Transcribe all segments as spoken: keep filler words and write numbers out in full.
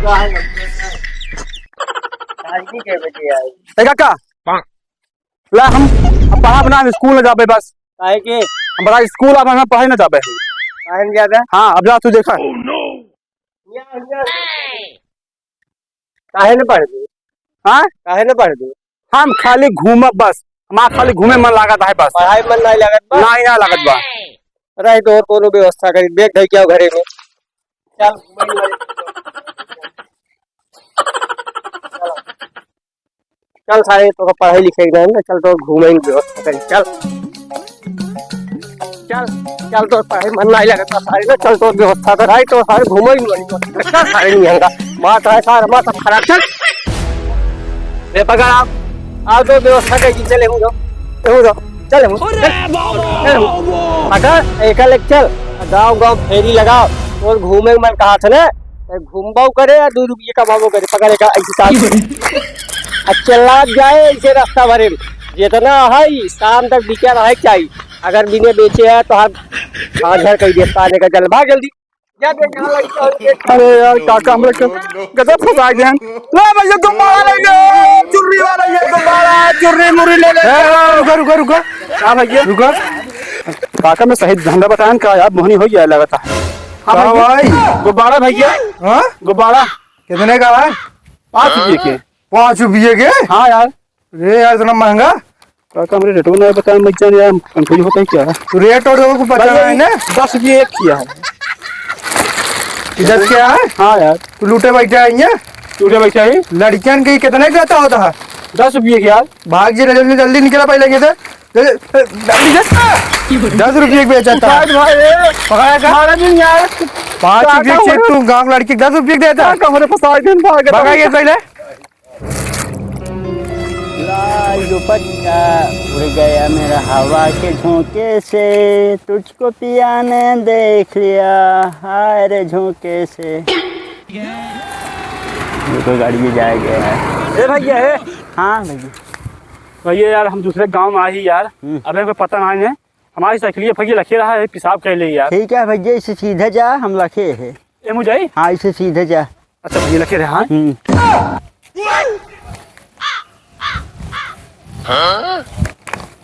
आज की के बजे आए? ए काका, ला हम, हम पढ़ब ना, हम स्कूल न जाबे बस। काहे के? हम बता स्कूल अब हम पढ़े न जाबे। काहे न जाबे? हाँ, अब जा तू देखा। काहे न पढ़बे? हाँ? काहे न पढ़बे? हम खाली घूमब बस, हमार खाली घूमे मन लागत है बस। पढ़ाई मन नहीं लागत बा? नहीं ना लागत बा। रही तो और कोनो व्यवस्था करी, बैग धई के आओ घरे में। चल, चल सारे, तो पढ़ाई लिखाई नहीं ना, चल तो घूमे की व्यवस्था करी, चल। चल, चल तो पढ़ाई मन नहीं लगता सारे ना, चल तो व्यवस्था कर, आई तो सारे घूमे की व्यवस्था कर, सारे नहीं आएगा। मार तो है सारे, मार तो खराब, चल। ए पकड़, आओ, आओ तो व्यवस्था कर, चले हूँ जाओ, हूँ जाओ, चले हूँ, चल, चल हूँ। पकड़, एक लेके चल, गाँव गाँव फेरी लगाओ, और घूमे मन कहा था ना, घूमबाऊ करे या दो रुपये कमाबो करे, पकड़े का ऐसी साथ। आ चला जाए ऐसे रास्ता भरे में, जितना है शाम तक बिका रहे चाहिए। अगर बिने बेचे है तो हम हाँ घर कहीं देता आने का, चल भाग जल्दी। अरे यार, काका, हमरा के गजब फंसा गए हैं। ले भैया, गुब्बारा ले ले, चुर्री वाला, ये गुब्बारा, चुर्री मुर्री ले ले। ए, रुका, रुका, रुका। का भैया? रुका। काका, मैं सही धंधा बताएन का यार, मोहनी हो गया लगता है। हाँ का भैया। भाई? गुब्बारा भैया। हाँ? गुब्बारा। कितने का है? पाँच रुपये के। पाँच रुपये के? हाँ यार। अरे यार, इतना महंगा? काका, हमरे रेटवा नहीं बताएन, मैं जान यार, हम confuse होता है क्या? तो रेट और को पता भाई, नहीं ना? दस रुपये एक किया है। इधर क्या है? हाँ यार। तू लूटे बैठा है ये? लूटे बैठा है? लड़कियन के कितने का देता होता है? दस रुपये के यार। भाग जे, जल्दी, जल्दी निकला पहले के से। जल्दी, जल्दी, जल्दी। दस रुपये के बेचा था। भाई, भाई, ए, पकड़ा का? मारा नहीं यार। पाँच रुपये काका, के तू गाँव लड़की दस रुपये के देता। काका, हमरे फंसा के भाग गया। भगा ये पहले। लाल दुपट्टा उड़ गया मेरा हवा के झोंके से, तुझको पिया ने देख लिया, हाय रे झोंके से। ये कोई गाड़ी में जाए गया है। ए भैया, ए। हाँ भैया। भैया यार, हम दूसरे गाँव में आई यार, हम्म। अबे कोई पता नहीं है, हमारी साइकिलिया भैया लखे रहा है, पेशाब कर ले यार। ठीक है भैया, इसे सीधे जा, हम लखे है। ए मुझे? हाँ, इसे सीधे जा। अच्छा भैया, लखे रहा है। हम्म।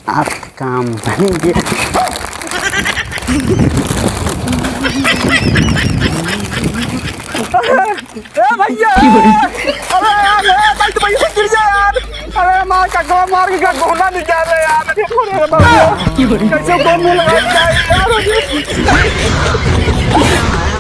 आप काम बन गया। ए भैया! अरे यार, ए, भाई, तो भाई, गिर गया यार। अरे मार का गला मार के गोला निकाल रहे यार। अरे, अरे बाबू, कैसे गोल मुंह लगा दिया यार?